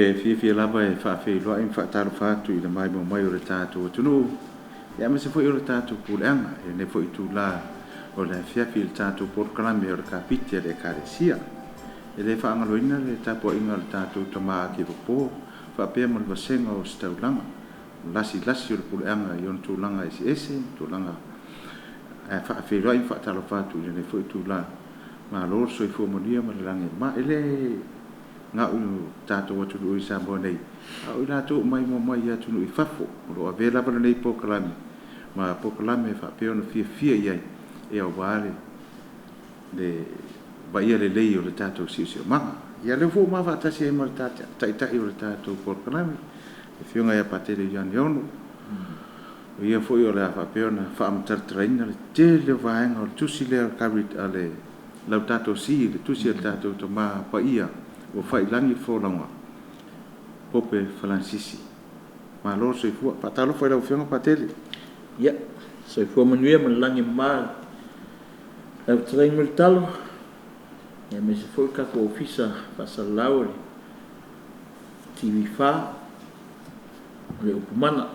E fiafia lava e faafeiloai ma faatalofa atu i le maimoa mai o le tatou atunuu, aemaise foi o le tatou puleaga i lenei foi itula o le afiafi i le tatou polokalame o le Kapiti a le Ekalesia. E le faagaloina le tapuaiga a le tatou tama Akepopo faapea ma le vasega o Ositaulaga, lasilasi o le puleaga i ona tulaga eseese ma tulaga ae faafeiloai ma faatalofa atu i lenei foi itula. Malo le soifua manuia ma le lagi e mama. E le na o tatou atunuu i Samoa nei, a o i latou o maimoa mai i atunuu i fafo, o lo o avea lava lenei polokalame ma polokalame e faapea ona fiafia i ai aua le vaaia lelei o le tatou siosiomaga. Ia lea foi ua ma faatasi ai ma le Taitai o le tatou polokalame, le Afioga ia Patele Ioane Ono. O ia foi o le a faapea ona faamatalatalaina le tele o vaega o le tusi lea a le Laudato Si, le tusi a le tatou Tama Paia ua fai i lagi le folauga, Pope Faransisi. Malo le soifua. Faatalofa i lau Afioga Patele. Ia, soifua manuia ma le lagi e mama lau fetalaiga Mulitalo, aemaise foi le tatou Ofisa Faasalalau o le TV4, o le upu mana,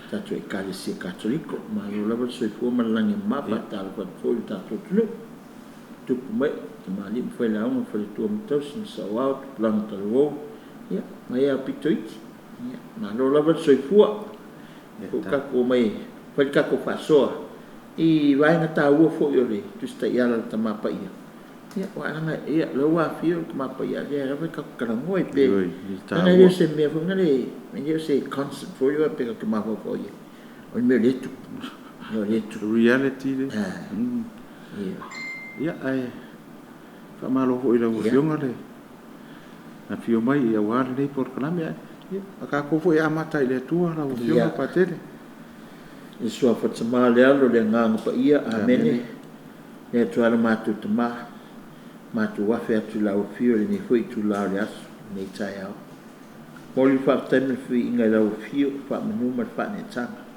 tatou Ekalesia Katoliko. Malo lava le soifua ma le lagi e mama. Faatalofa atu foi i le tatou atunuu, tupu ma ee, tamalii ma failauga, faletua ma tausi, ma saoao, tupulaga talavou, ia, ma e aupito iti. Ia, malo lava le soifua. Ua tatou omai e fai le tatou faasoa i vaega taua foi o le Tusi Taiala a le Tama Paia. Ia, aua leaga o lea ua afio le Tama Paia, a o lea lava tatou te talanoa ai pea. Leaga e le o se mea foi lele, e le o se concept foi lea faapea tatou te mafaufau i ai, o le mea o lea e tupu. O lea e tupu. Reality le. Ia, ae faamalo foi i lau Afioga le afio mai aua lenei polokalame. Ia, a tatou foi e amata i le Atua lau Afioga Patele. I le suafa o le Tama, le Alo, le Agaga Paia. Amene. Le Atua lo matou Tama, matou afe atu i lau afio i lenei foi itula o le aso, lenei taeao. Momoli le faafetai ma le feviiga i lau afio, faamanu ma le faaneetaga.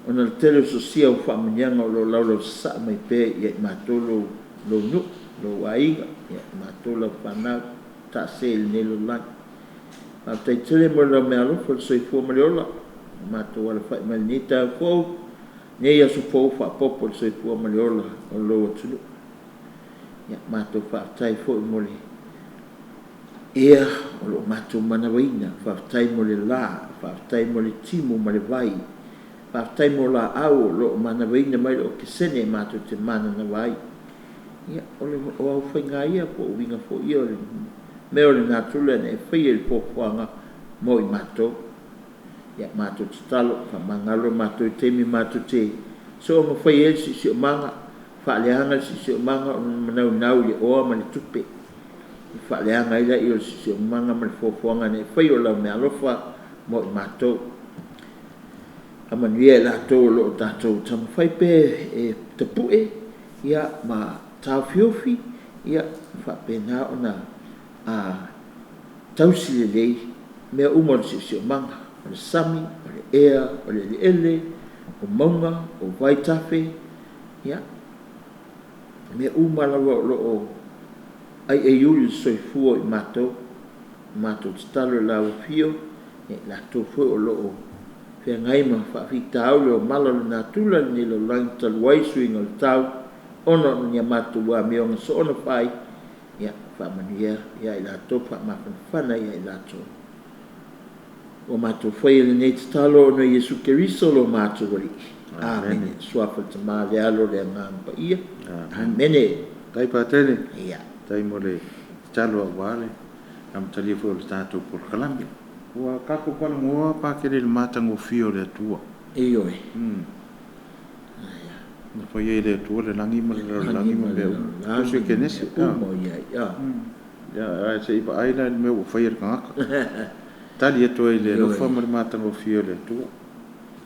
Ona o le tele o sosia o faamanuiaga o lo o laulausasaa mai pea ia i matou lou nuu, lou aiga, ia i matou lau fanau, taase i lenei lalolagi. Faafetai tele mo le lau meaalofa, le soifua ma le ola, ua matou alafai mai lenei taeao fou, nei aso fou faaopoopo le soifua ma le ola o lou atunuu. Ia, matou faafetai foi mo le ea o lo o matou manavaina, faafetai mo le la, faafetai mo le timu ma le vai, faafetai mo laau o lo o manavaina mai le okesene matou te mananava ai. Ia, o le o au faiga ia po o uiga foi ia o le mea o le natura na e faia i le fuafuaga mo i matou. Ia, matou tatalo, faamagalo matou i taimi matou te soona fai ai le siosiomaga, faaleaga le siosiomaga ona manaunau i le oa ma le tupe. I faaleaga ai laia o le siosiomaga ma le fuafuaga na e faia o lau meaalofa mo i matou. Faamanuia i latou o lo o tatou taumafai pea e tapue, ia, ma taofiofi, ia, faapena ona tausi lelei mea uma o le siosiomaga, o le sami, o le ea, o le eleele, o mauga, o vaitafe, ia, mea uma lava o lo o aiaiuli i le soifua o i matou. Matou tatalo i lau afio, ia i latou foi o lo o feagai ma faafitauli o mala o le natura i lenei lalolagi talu ai suiga o le tau, ona o ni a matou amioga soona fai, ia, faamanuia ia i latou, faamafanafana ia i latou. Ua matou faia lenei tatalo ona o Iesu Keriso lo matou Alii. Amene. Suafa le Tama, le Alo, le Agaga Paia. Amene. Tai Patele. Ia. Tai mo le tatalo aua le amatalia foi o le tatou polokalame. Ua tatou talanoa Patele i le matagofie o le Atua. Ioe. Na faia e le Atua le lagi ma le lalolagi ma mea uma. Tusi o Kenese. Uma o i ai. Ia, ae se i vaai la i le mea ua faia e le tagata. Tali atu ai i le alofa ma le matagofie o le Atua.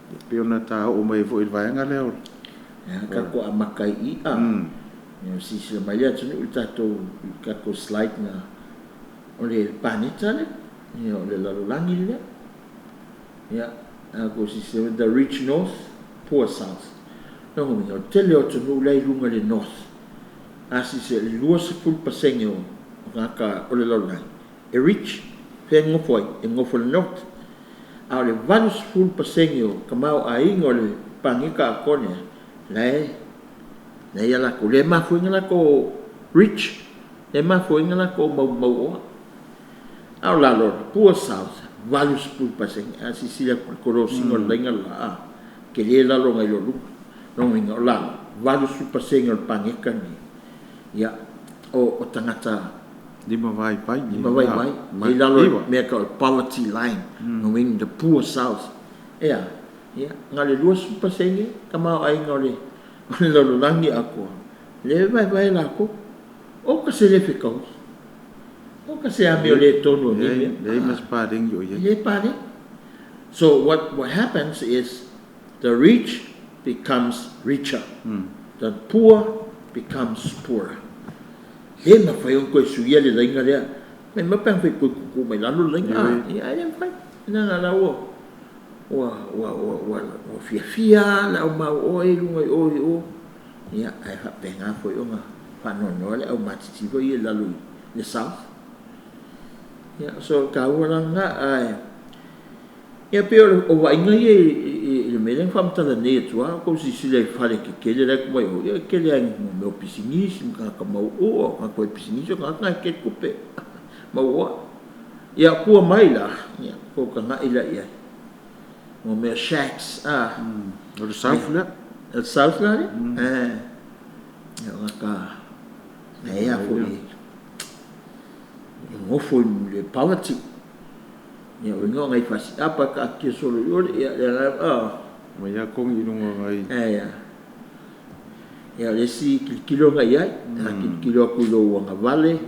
E pei ona ta oo mai foi i le vaega lea o Ia, tatou amata ai i i. Ia, silasila mai le atunuu i le tatou slide na o le paneta lea, ia, o le lalolagi lea. Ia, tatou silasila mai, the rich north, poor south. Lona uiga, o le tele o atunuu la e i luga i le north. A silasila i le 20% o tagata o le lalolagi E rich, fea e nonofo ai? E nonofo i le north. A o le 80% o tamaoaiga o le paneta atoa lea, la e la e ia latou. Lea e mafua ai ona latou rich, lea e mafua ai ona latou maumauoa. A o lalo, poor south, 80%. A silasila atu i le kolosiga o le laina le la, a, tele lalo nai lo luga. Lona uiga, o lalo, 80% o le paneta lenei, ia, o tagata Lima vaivai. Lima vaivai. E i lalo i mea tau o le poverty line, lona uiga the poor south. E a? Ia, na o le 20% tamaoaiga o le lalolagi atoa lea e vaevae e latou. Oka se le fetaui. Oka se amio le tonu o nei mea. Leai ma se paleni o i ai. E le paleni. So what happens is the rich becomes richer, the poor becomes poorer. Le mafai ona toe suia le laina lea. Mai mai pe afai toe tutu mai lalo le laina, a, ia e le mafai. Leaga la ua, ua, ua, ua, ua, ua fiafia le au mauoa i luga i o i o. Ia, ae faapena foi ona faanoanoa le au matitiva ia i lalo i le south. Ia, so taua la lena, ae Ia pei o vaaiga ia i le mea lea na faamatala nei atu lava, tou silasila i fale tetele la e tuu mai o, ia e tele lava i mea o pisinisi ma tagata mauoa, o tagata faipisinisi o tagata na e tele tupe mauoa. Ia tua mai la, ia tou tagai la i ai, mo mea shacks a. O le south lea. O le south la lea? Ia o gata na ea foi e nofo i le poverty. Ia o igoa ngai fasiapa taatia solo i ole ia lea la a. Mai a kogi i luga o ngai. Ia. Ia o le isi tilotilo na i ai, a tilotilo atu i lou agavale,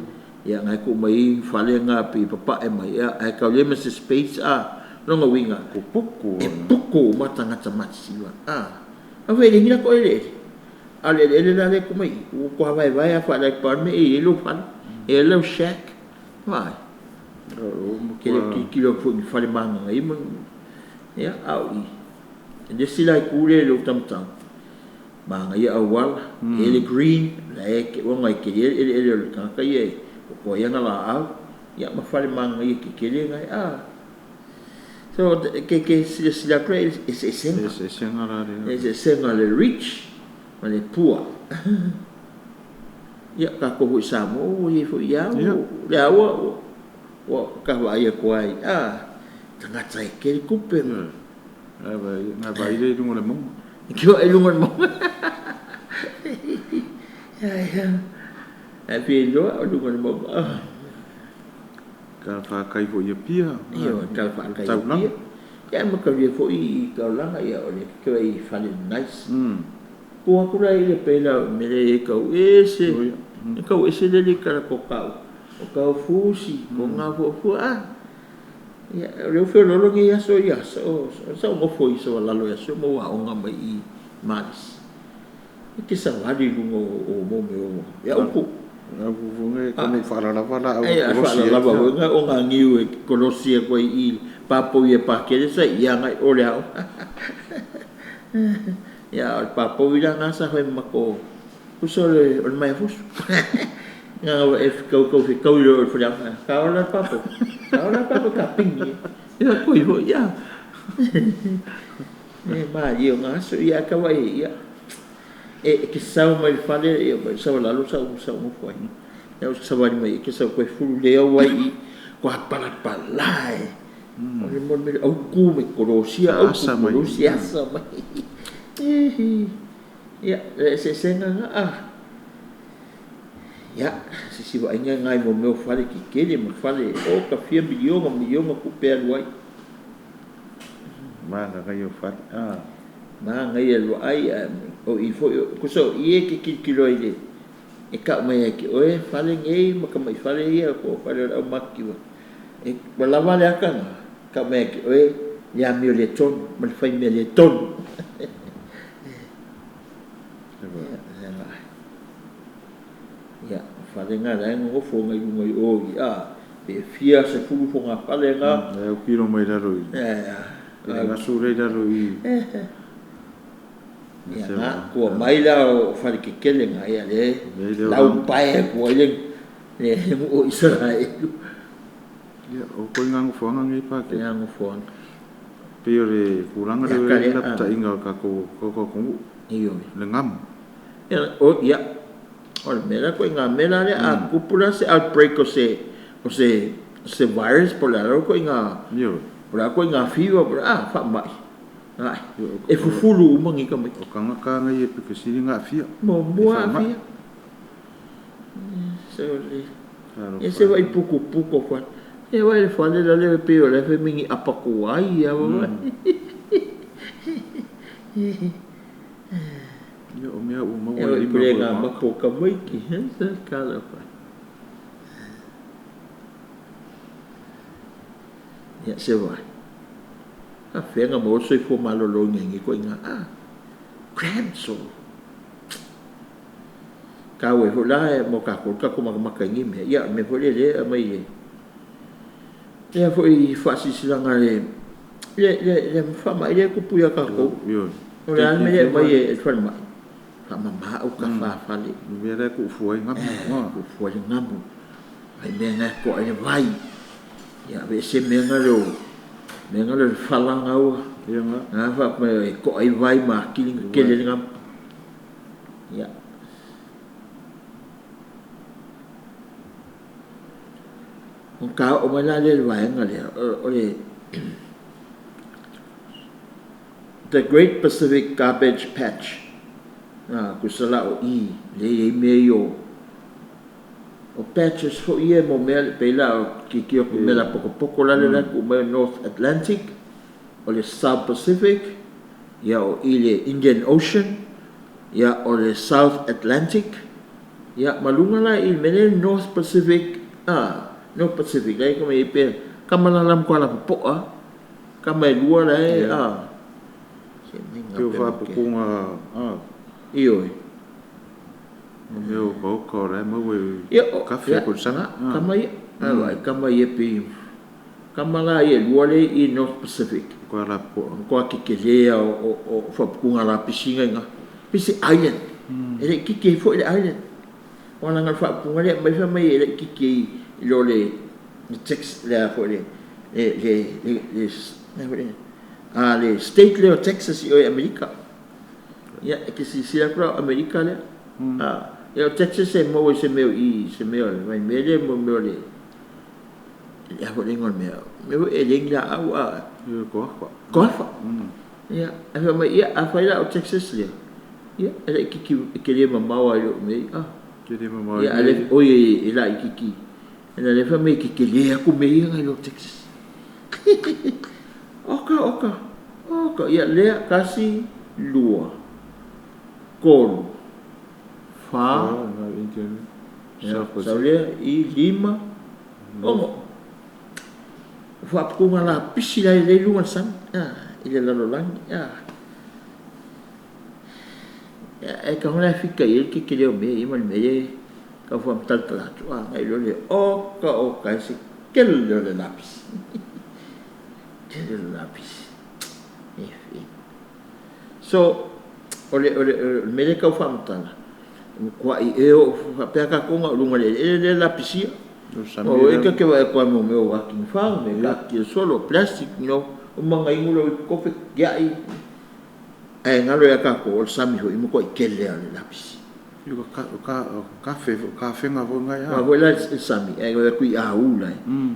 ia na e tuu mai ai fale na pei e papae mai, ia ae tau leai ma se space a. Lona uiga, Ko puku e puku uma tagata matitiva a. Aua e leai ni latou eleele. A o le eleele la lea e tuu mai i i, ua toa vaevae lava faalaipau le mea e i ai lou fale, e i ai lau shack. Vaai. Ke le tilotilo atu foi i ni fale magagaia ma ni, ia, a o i, i le isi la itu lea i lou tamatau, manaia auala, e le green, la e te ona e tele le eleele o le tagata ia e toto ai ana laau, ia ma fale magagaia tetele na e, a. So, ke, ke silasila atu e eseesega. Eseesega la lea. Eseesega le rich ma le poor. Ia, tatou foi i Samoa ua i ai foi ia au, le a ua, ua ta vaai atu ai, a, tagata e tele tupe ma. Na vaai lea i luga o le mauga. E te vaai i luga o le mauga. Ia, ia. Ae fia iloa o luga o le mauga. Talafatai foi i Apia. Ia, o talafatai i Apia. Ia, ma talia foi i taulaga, ia, o lea te vaai i fale nice. Tu atu la i le pela o mele e tau ese, e tau ese le le kala ko kau, o kau fusi, ko ngā fuafua, a. Ia, o leo feololo nei aso i aso, o sa o nofo i so lalo i aso mo aoga mai i Malisi. E ke sawali lunga o mo me o, ia upu. Au fuafua e kono whaalalava la au E, a kolosi ai. whaalalava foi nga o ngā niu e kolosi e koe i pāpou i e pākele sa i anga i ole ao. Ia, o le papou i la gasa fai ma ko uso le o le mai fusu. Nga nga e kau kau fe kau i o le fale ka ola le papou. Ka ola le papou ka pingi. Ia ko i ho ia. E ma i o ngaso ia ka wai ia. E ke sau mai le fale ia mai sau lalo sau sau mo foi. Ia o sa wali mai ke sau koe fulu le au ai i ko pala pala e. O le mo me au ku me korosia au ku korosia asa mai. Ia, e eseesega nga a. Ia, se isi vaaiga nga i mo mea o fale kekele ma fale o ka fia miliona, miliona tupe alu ai. Manaia o fale, a. Manaia le vaai, ae o i foi, tusa o i e ke kilokilo ai le, e kau mai ai ke oe fale nei ma tamai fale ia, po o fale o le aumākiwa. E, ua lava le aka nga, kau mai ai ke oe le amio le tonu ma le fai mea le tonu. Ia, o fale nga la e nonofo ngai lunga i o i a, pe fia sefulu fogafale nga. E au pilo mai lalo i. E gasu le lalo i. Ia nga, kua mai la o fale kekele nga ia le lau pae kua i le le o Israelu. Ia, o ituaiga nofoaga nei E Pākē. Nofoaga. Pei o le tulaga E lea ua i aka ai le lea a. lapataiga o le tatou atunuu, Ioe. le gamu. Ia, o, ia, o le mea la ituaiga mea la lea a tupu la se outbreak o se virus po o le a lava ituaiga po o le a ituaiga fever po o le a faamai ai e fufulu uma ni tamaiti. O tagata ia e pito sili ona aafia i Muamua faamai. aafia se o le ia Talofa se e. vai putuputu fale ia vai le fale la le pei o le fai mai ni apatuai a Ia, o mea ua e maua i vai lima foi o pulega tagata. mapo tamaiti se talofa. Ia se vai afega maua le soifua maloloina i nei ituaiga a crabs o taua ai foi la mo tatou le tatou matamata i nei mea. Ia o le mea foi lea e aumai i lea foi faasilasilaga le le faamai lea e tupu ia tatou. O le a le Dengue mea lea e fever. aumai e le falemai, faamama autafa fale. Le mea la e tuufua ai gamu. Tuufua le gamu ai mea na e to'a ai le vai. Ia aveese mea na leo mea na leo le fala gaua Ia na. na faapea e to'a ai vai ma atili ona tele le gamu. Ia ona ta oo mai la lea i le vaega lea o le The Great Pacific Garbage Patch, a tusa la o i lea e i ai mea ia o patches foi ia mo mea e pei la o tilotilo atu i mea lapotopoto la lea e tuu mai o North Atlantic, o le South Pacific, ia o i le Indian Ocean, ia o le South Atlantic, ia ma luga la i le mea lea North Pacific, North Pacific la e mai pe kama la la matua lapopoa kama e lua la e a se mea Pei o pe make faapupuga ioe. o mea otaota o la e maua i Ia o kafe ia po o le sami. na kama ia a vai kama ia pe kama la ia lua le i North Pacific. Matua lapopoa. Matua kekelē a o faapupuga lapisi ina pei se island e le itiiti ai foi le island aua leaga o le faaupuga lea e aumai fai mai e laitiiti ai i lo le Tex le a foi le le a le state lea o Texas i o i Amerika. Ia e te silasila atu la o Amerika lea a ia o Texas e maua i se mea o i se mea o le vaimea lea mo mea o le a foi le igoa o le mea mea foi e leai ni laau a Ia, toafa. toafa. Ia ae fai mai ia afai la o Texas lea ia e laitiiti e tele mamao ai lou mea a Tele mamao i ia a mea le ia. oi e laitiiti e na le fai mai e kekelē atu mea ia nai lo Texas. Oka oka oka ia lea tasi lua tolu fa Na Indian ia South sau Pacific. Lea i lima North. ono faaputuga lapisi la i luga o le sami a i le lalolagi a e tago la e fika i ai le kekelē o mea ia ma le mea e tau faamatalatala atu a na iloa lea oka oka e se kele o le lapisi kele o le lapisi e so o le mea lea tau faamatala e matuai e oo faapea tatou na o luga o le eleele lea e lapisia. O O sami e la. ka te vaai atu ai mo mea o atinafa me kaatia solo plastic uma na inu lou ipu kofe tiai ae galo ia tatou o le sami foi e matuai tele lava o le lapisi. Ia, o kafe kafega foi ngai Aua a. foi la le sami ae o atu i au la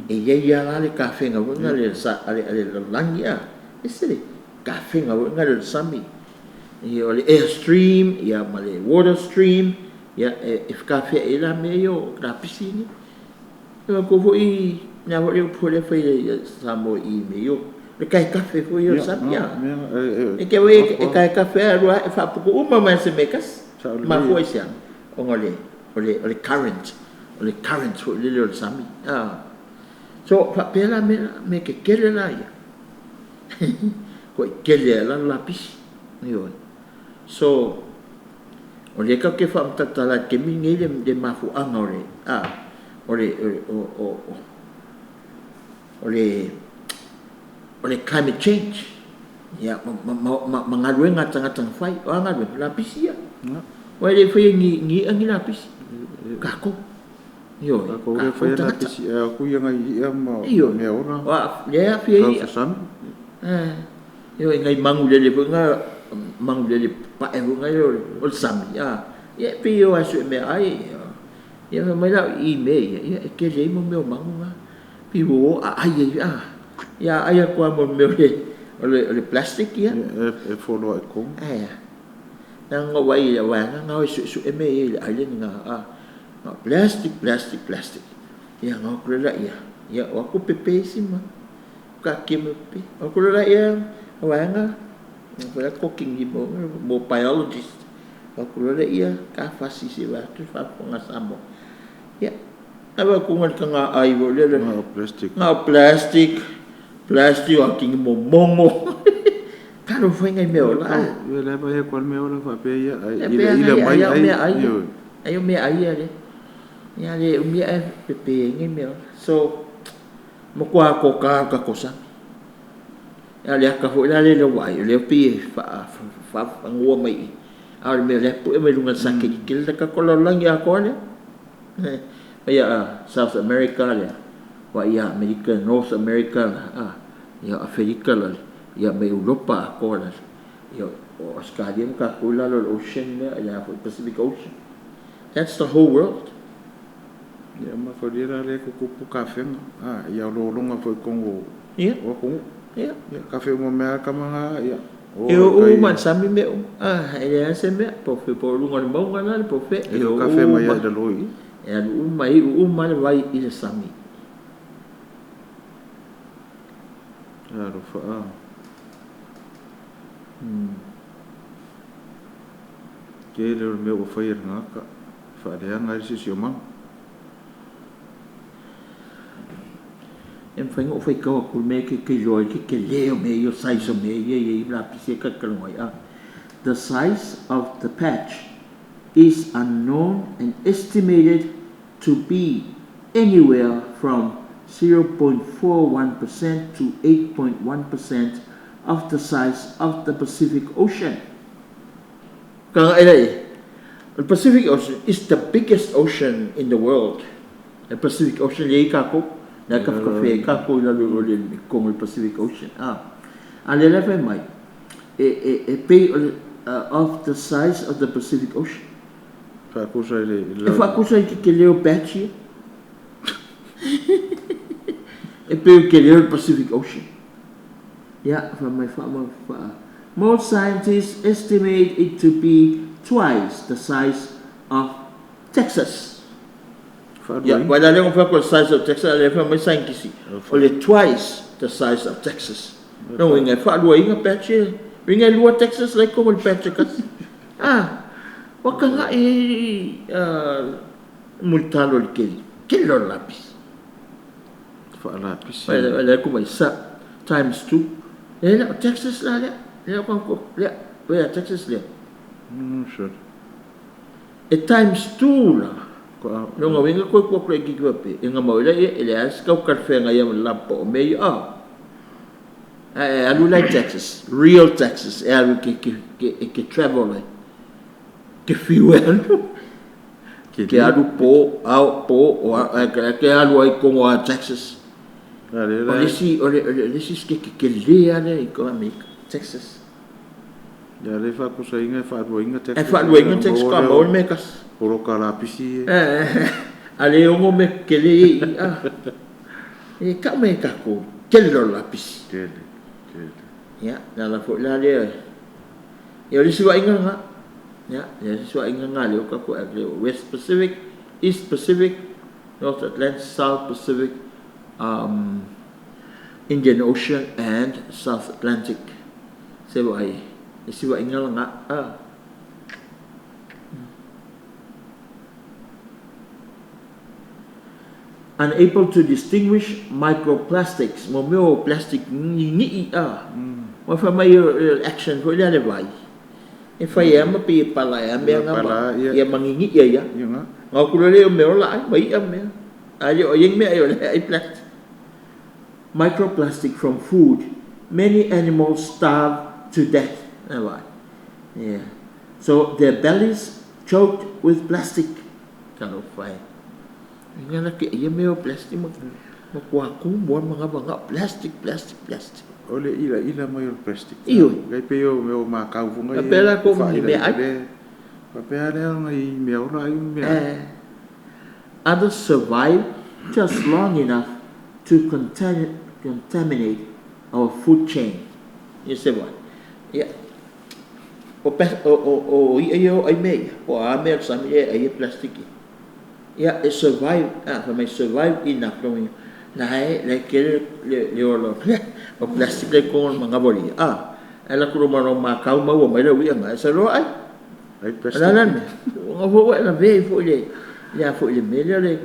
e iai lava la le kafega foi na le sa ale lalolagi a ese le kafega foi na le sami. Ia o le air stream ia ma le water stream ia e fekafeai ai la mea ia o lapisi ni. Ia ko foi na foi le upu foi lea fai ai Samoa i mea ia le kaekafe foi ia o le Ia sami na a. mea E ke wei e apo kaekafe a lua e faaputu uma mai se mea e tasi. sao lelei Mafua i se aga ona o le current o le current foi lele o le sami a. So faapea la mea mea kekele la ia. Ko'i tele a la le lapisi. Ioe. So o lea tatou te faamatalatala i le taimi lenei le mafuaaga o le a o le o le o le climate change ia ma galuega a tagata na fai. O a galuega? Lapisi ia. Na. Aua e le faia e ni i'a ni lapisi. Tatou. Ioe, Tatou le tatou faia tagata. lapisi ae o atu ia nai i'a ma Ioe, mea ola o lea e aafia ai i'a. tau sasami. Ioe, nai manulele foi na, manulele papae foi na o le sami, a, ia e pei e o lava e sue meaai. Ia fai mai la o i i mea ia, ia e tele ai mea o manu na. Pei ua o aai ai, a, ia aai atu lava ma mea o le plastic ia. Ia e foloai i totonu. Ae a? Leaga na ou vaai i lau vaega na o e suesue mea ia i le island na, a, na o plastic, plastic, plastic. Ia ona o atu loa lea, ia o atu pepe isi ma taatia mai pepe. O atu loa lea vaega, foi la talking mo biologist. O atu loa lea tafasi se i vaai atu le faafofoga a Samoa. Ia, ae vaai atu na o le tagaai foi lele. Na o plastic. Na o plastic, plastic o atigi momono. Talofa e nai mea ola. Ia le vaai atu lava le mea ola faapea ia, ai E ila pei ila ai mai ai o ai, meaai ia. ioe. Ai o meaai ia lea. Ia le umi ae pepe ai nai mea ola. So, matua toka le tatou sami. A o le ata foi la lea ua vaai, o lea e pei e faafanua mai i i. A o le mea o lea e pue mai luga o le satellite le tatou lalolagi atoa lea. Mai ia South America lea, va ia Amerika, North America la, a, ia Aferika la, ia mai Europa atoa la. Ia o Ausetalia ma tatou i lalo o le ocean lea, le a foi Pacific Ocean. That's the whole world. Ia ma falia la lea e tutupu tafega, a, ia lologa foi i totonu o atunuu. Ia kafe uma mai lava tama na, ia o E oo tai uma i le sami mea uma. A, e leai lava se mea, po o luga o le mauga la le po o fea, E e le o oo kafe mai uma. lava i lalo i i. E alu uma, e iu uma le vai i le sami. Alofa a. Tele o le mea ua faia e le tagata, e faaleaga ai le siosiomaga. E mafai ona ou faitau atu i le mea e te iloa ai le tetele o mea ia, o size o mea ia e i ai lapisi ia e talatalanoa ai. The size of the patch is unknown and estimated to be anywhere from 0.41% to 8.1% of the size of the Pacific Ocean. The Pacific Ocean is the biggest ocean in the world. The Pacific Ocean lea i tatou, lea kafekafe ai tatou i lalo o le totonu o le Pacific Ocean. A lea la e fai mai, e pei o le of the size of the Pacific Ocean. Faatusa i le E faatusa i le tetele o patch ia. E pei o le tele o le Pacific Ocean. Ia, fai mai Most scientists estimate it to be twice the size of Texas. Ia, Faaluaina. vaai la lea na fai atu o le size of Texas, a o lea e fai mai saienitisi, o le twice the size of Texas. Lona uiga e faaluaina patch ia. Uiga e lua Texas la i totonu o le patch e tasi. A, ua tagai ai mulitalo i le tele, tele o le lapisi. Faalapisi. Vaai la e mai sa times 2. E le o Texas la lea. Lea ko lea, lea Texas lea. Sure. E times 2 la. Ko Lona uiga koe kua kua ki kua pe. E ngā mau ia e le as kau kalwhenga ia ma lapa o mea ia. Ah. E alu lai Texas, real Texas, e alu ke travel ai. Ke fiu e alu. Ke alu po, ao po, o ke alu ai kongo a Texas. A le O la le isi, o le isi ke ke le ale i ko Amerika, Texas. Ia le faapusaina e faaluaina E Texas. faaluaina Texas ka maua le mea kasi. Poloka lapisi e. A le ongo me kele i a. E ka me takou tele o lapisi. Tele, tele. Ia, na la foi la lea. Ia o le isi vaaiga lena. Ia, le isi vaaiga lena lea o tatou e West Pacific, East Pacific, North Atlantic, South Pacific, Indian Ocean and South Atlantic. Se vaai, le isi vaaiga lena. A. Unable to distinguish microplastics, mo mea o plastic nini'i a. Ma fai mai o le action foi lea le vai. E fai ea ma pei e pala ea mea Ia nga ma pala, ia. ia manini'i ai a. Ia nga. Nga ku le o mea ola ai, ma ia mea. A le o ieng mea e o le ai plastic. Microplastic from food. Many animals starve to death. Yeah. So their bellies choked with plastic. Talofa e. Nga la ke ia mea o plastic ma ma kua kumu a manava nga plastic, plastic, plastic. O le ilaila mai o le plastic. Ioe. Gai pei o mea o makau foga ia. Faapea la ko ni mea ai. Faapea lea ona i mea ola ai mea ai. Eh, others survive just long enough to contaminate our food chain. Ia se wai. Ia, o, o, o, o i'a ia o ai mea ia, po o a mea o le sami lea e ai e plastic ia. Ia, e survive, a, fai mai survive enough, lona uiga, la e, la e tele le, le ola o le, o plastic la e i totonu o le manava o le i'a, a, ae alu atu loa ma lau makau maua mai lau i'a na, e sau loa ai. Ai O le plastic. a la le mea? Ua foi ua e lavea ai foi le, le a foi le mea lea o le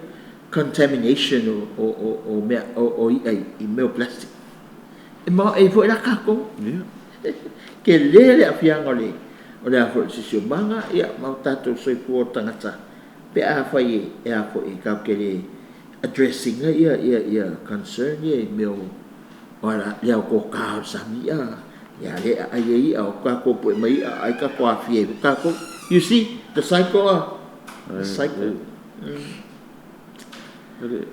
contamination o, o, o, o mea, o, o i'a i, i mea o plastic. E maoae ai foi la tatou. Ia. Tele le aafiaga o le, o le a foi o le siosiomaga, ia, ma o tatou soifua o tagata pe afai e a foi e tatou te le address ina ia ia ia concern ia i mea o o ala le ao toka o le sami a ia le aai ai i'a o tatou po'e mai i'a ai tatou aafia ai foi tatou. You see the cycle a the cycle.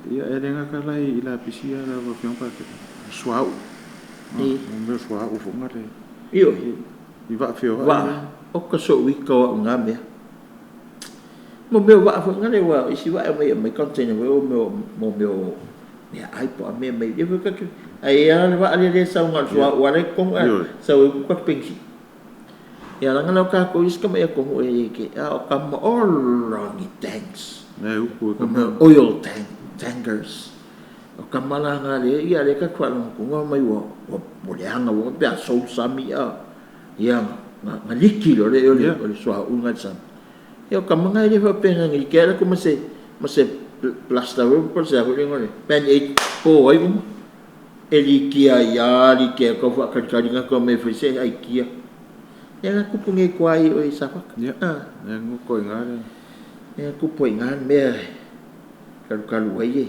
Ia e le gata la i lapisi ia lau Afioga Paketa, suauu. Mo mea o suauu foi le Ioe. I vaa feoai. Vaa o ka so'u ika o a'u na mea mo mea o vaa foi na le ua isi vaa e omai e aumai container foi o mea mo mea o meaai po o a mea mai lea foi ka ae a le vaa lea e sau na o le suauu lava la e i totonu ae sau ai upu penisini. Ia leaga la o tatou isi tama ia tonu e ke a o tama ola ni tanks. E upu e O mea kama. Oil tank tankers o tama la na le ia le ka faalogo tonu mai ua ua ua leaga ua pe a sou le sami a ia na na liki loa lea o le o le suauu na i le sami. Ia o tama na e le faapena na liki ae latou ma se ma se plaster foi po o se a foi le igoa o le band aid po ai uma e liki ai lava liki ai tau faatalitali na tou mea e fai se aikia. Ia na tupu nei i tua i o i Safata. Ia, e goto i ina le. Ia tupu ai i ina le mea e kalukalu ai le.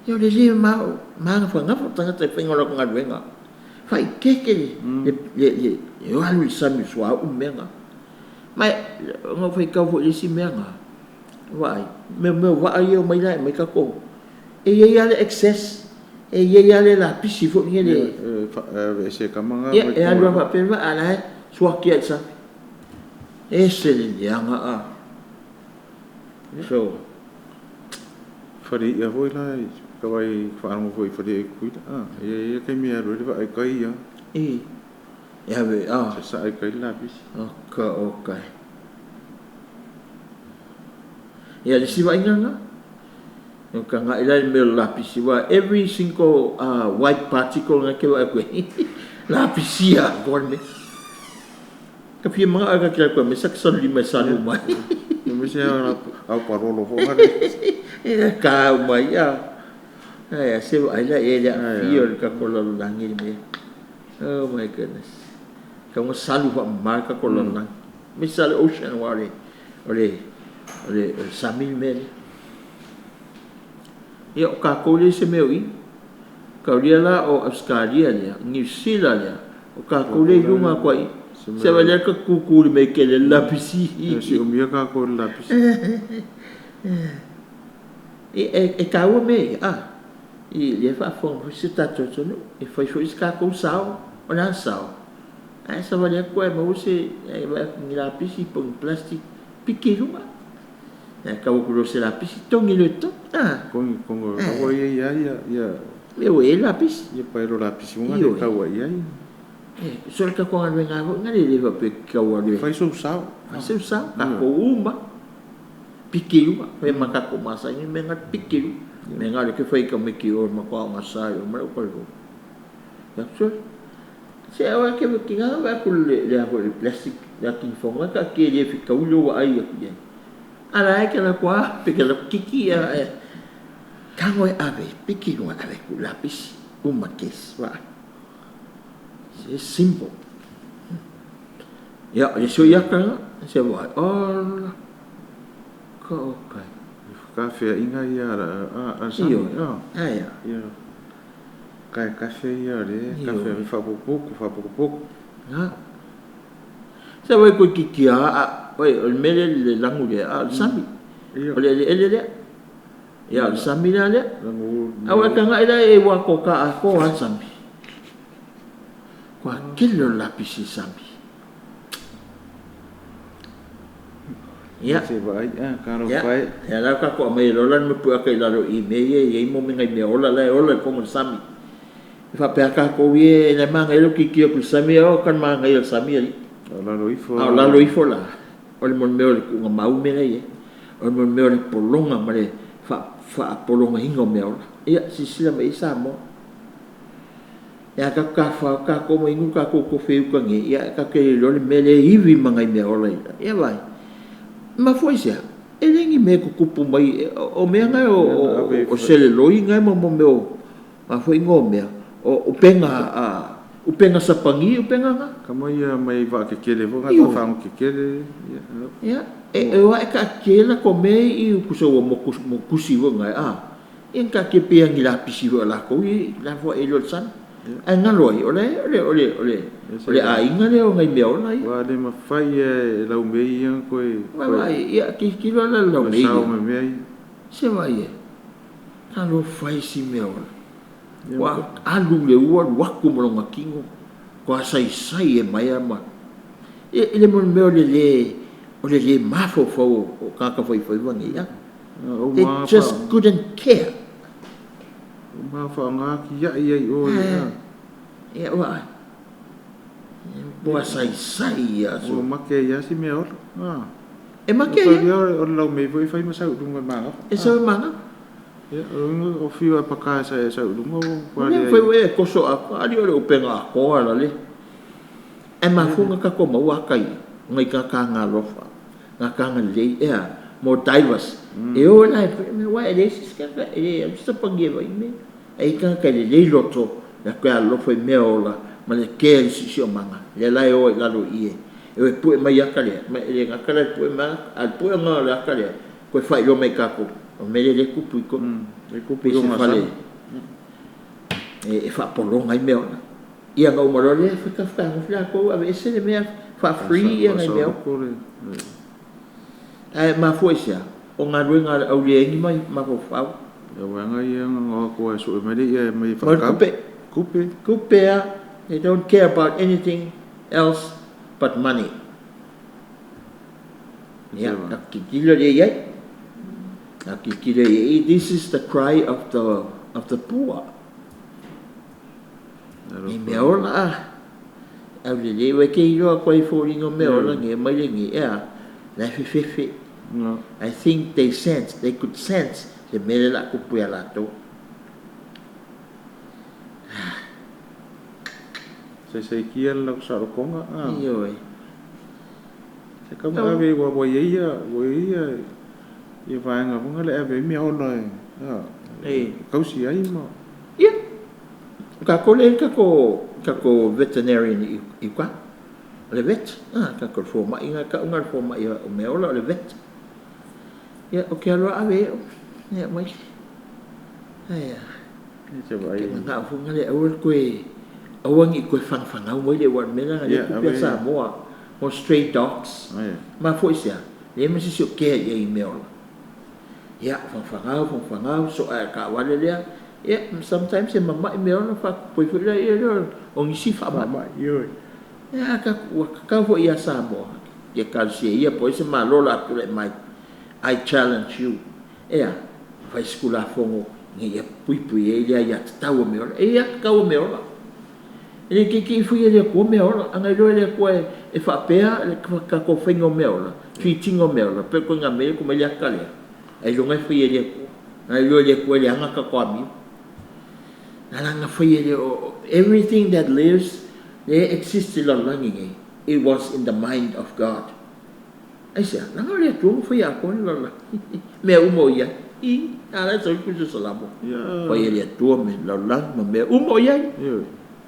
Ia o le le magafagafa o tagata i le faiga o latou galuega. Faaeteete le le le le o alu i le sami i le suauu ma mea na. Ma e na ou faitau foi i le isi mea na vaai, mea o vaa ia e omai la e aumai tatou, e i ai lava le excess, e i ai lava le lapisi foi lea. E aveese e tama na. Ia, e alu lava faapea le vaa, a o la e suaki lava i le sami. E ese le leaga a. So. Fale i'a foi la, ka vai faalogo foi i fale i'a i Tutuila, a, e i ai lava taimi e alu ai le vaa i tai ia. I, e ave, a. Sasaa i tai le lapisi. Oka, oka e. Ia, le isi vaaiga lena, o ka agai la i le mea o le lapisi, aua every single white particle na e te vaai atu ai, lapisia atoa le mea. Ka fia manao e ka te alu atu e aumai sa lima e salu mai. Aemaise ao palolo foi na le. E ka mai a. Ai, se vaai la i ai le aafia o le tatou lalolagi i le mea. Oh my goodness. Tau na salu faamama le tatou lalolagi. Aemaise lava le ocean aua o le o le o le o le sami le mea lea. Ia o tatou leai se mea o i. Kaulia la o Ausetalia lea, Niu Sila lea, o tatou lea i luga atu ai i. Se vaai lea ka tutu i le mea e tele ai le lapisi. E siomia tatou i le lapisi. E, e taua mea ia, a, i lea faafofoga foi si o tatou atunuu, e fai foi se tatou sao, o le a le sao? Ae savali atu ae maua se, ae vaai atu i ni lapisi po o ni plastic, piki i luga. Ae tau atu loa o se lapisi, togi loa i totonu, a. Togi totonu, o la ua i ai lava ia. Mea ua i ai lapisi. Ia paelo lapisi uma lea e tau ai i ai. E, so o le tatou galuega lava foi lena e le faapea e te tau alu e. Fai sou sao. Fai sou sao, tatou uma. Piki i luga, fai ma tatou masani le mea lena, piki i luga. O le mea lena o lea ou te fai i tamaiti i o i le matou aoga sa i o ma le au Sole, se aua e te tiga ona vaai atu i le a foi le plastic le ati foga e taatia e le fetaui lou vaai atu i ai. A la e te alu atu lava pe te alu atu kiki a e tago e ave, piki i luga ave e tuu lapisi, uma case vaai. It's simple. Ia, o le isi o iaka lena, se vaai, ola, ka okay. Feakafeaiga ia a le sami. Ioe, ae a. Ia. Kai kafe ia le kafe Ioe. faapupuku faapukupuku. Na. Se vai koe ki a, oi, o le mea lea le lagu lea, a o le sami. Ia. O le eleele lea. Ia, o le sami la lea. Aua e tagai la e ua atoa lava le sami. Ua tele o le lapisi i le sami. Ia, ia, ia la tatou aumai loa la le mapueata i lalo i mea ia e i ai mo nai mea ola la e ola i totonu o le sami. E faapea lava tatou ia, o la e manaia lou tilotilo atu i le sami, oka le manaia o le sami alii. A o lalo ifo. A o lalo ifo la, o le mea o le tuugamau mea la e i ai. O le mea o le pologa ma le faapologaina o mea ola. Ia, silasila mai i ai Samoa. Ia tatou tafafao tatou ma inu le tatou tofe i uta nei, ia ae tatou te le iloa le mea lea e ivi ma nai mea ola i Ia vaai, e mafua i se a? E leai ni mea e tutupu mai, o mea na o seleloi na ma mea o a foi igoa o mea, o upega, upega sapani upega na. Kama ia mai vaa kekele foi na fagogo kekele. Ia, e o ae taatia ai latou mea ia i tusa ua motu tusi foi na a, ia na taatia pei lava o ni lapisi foi a latou ia e lafoai ai loa i le sami. Ae galo ai, o le o le o le o le aiga lea o nai mea ola ia. Ua le mafai e laumei ia ona toe Vaai, ia tilotilo la i le laumei sao ma mea ia. Se vaai e, talofa e i si mea ola. Ua alu i le ua alu atu ma lona tino, toa saisai e maea ma... I le mea o le le, o le le mafaufau o tagata faifaiva nei, a. They just couldn't care. Uma faaaoga tiai ai i o. Ia, vaai. Ua saisai ia. Ua make ai lava si mea ola. E make ai. O le laumei foi e fai ma sau i luga o le magafa. E sau i le magafa. Ia, o fiu e paka sa e sau i luga ua le fai e toso atoa, ali o le upega atoa la le. Ae mafua ona tatou maua ata ia, nai tagata agalofa, tagata agalelei, ea, mo divers. E o la e aua e leai se isi tagata, e le alu se sapani e vaai mea. Ae i ai tagata e lelei loto, e toe alolofa i mea ola ma le care i le siosiomaga, lea la e o ai i lalo i i e o e pue mai ata lea, ma e le gata la i le pue mai a o le puega o le ata lea, toe faailoa mai e tatou, o le mea lea lea e tupu i totonu. Pei se fale e faapologa ai mea ola. Ia ona uma loa lea, fetagofi latou aveese le mea, faa-free ia nai mea ola. Ae mafua i se a? O galuega a le au leai ni mafaufau. Ia vaega ia na o atu e sue mai le ia mai Mo le tupe. Tupe. Tupe lava. They don't care about anything else but money. Ia, tatou tilotilo lea i ai. Tatou tilotilo i ai. This is the cry of the poor. I mea ola a. Aulelei ua ke iloa atu ai foliga o mea ola nei mai le nei, ea, la e fefefe. I think they sense, they could sense le mea lea o le a tupu ia latou. Saisaikia le lau saolotoga. Ioe. Se kau ave ua ua ia ua ia ia vaega foi le ave ai mea ola e E. kausi ai ma Ia. Tatou le tatou veterinarian i uka. O le vet. Ah, tatou fomai nga tau nga fomai o mea ola o le vet. Ia, o ke aloa ave e o. Ia, mai. Ai, se vaai. Ke manao foi nga le aua le koe aua ni koe whangawhangau mai le ua mea nga le kupe a Samoa mo stray dogs. Ma foi se a, le ma sisi o kea ia i mea ola. Ia, whangawhangau, whangawhangau, so a ka wale lea. Ia, sometimes e mamai mea ola whakupoi foi la ia lea o nisi whaamai. Ioe. Ia, ka ua kakau foi ia Samoa. Ia kalisia ia po se malo la atu le mai. I challenge you. Ea, fai se tulafono ina ia puipui ai le aiatatau o mea ola. E ia tatau o mea ola. E le keikei foi e le Atua mea ola. A na iloa e le Atua e faapea le tatou faiga o mea ola, treat-iga o mea ola, pe koe ngā mea ko mai le aka lea. Ai iloga e fai e le Atua. Na iloa e le Atua e leaga tatou amio. Na langa fai e le everything that lives, there exists i lalolagi nei, it was in the mind of God. Aisea, langa o le Atua ma fai atoa le lalolagi. Mea uma o i ai. I, a la e sau i pusa salamo. Fai e le Atua me lalolagi ma mea uma o i ai. Ioe.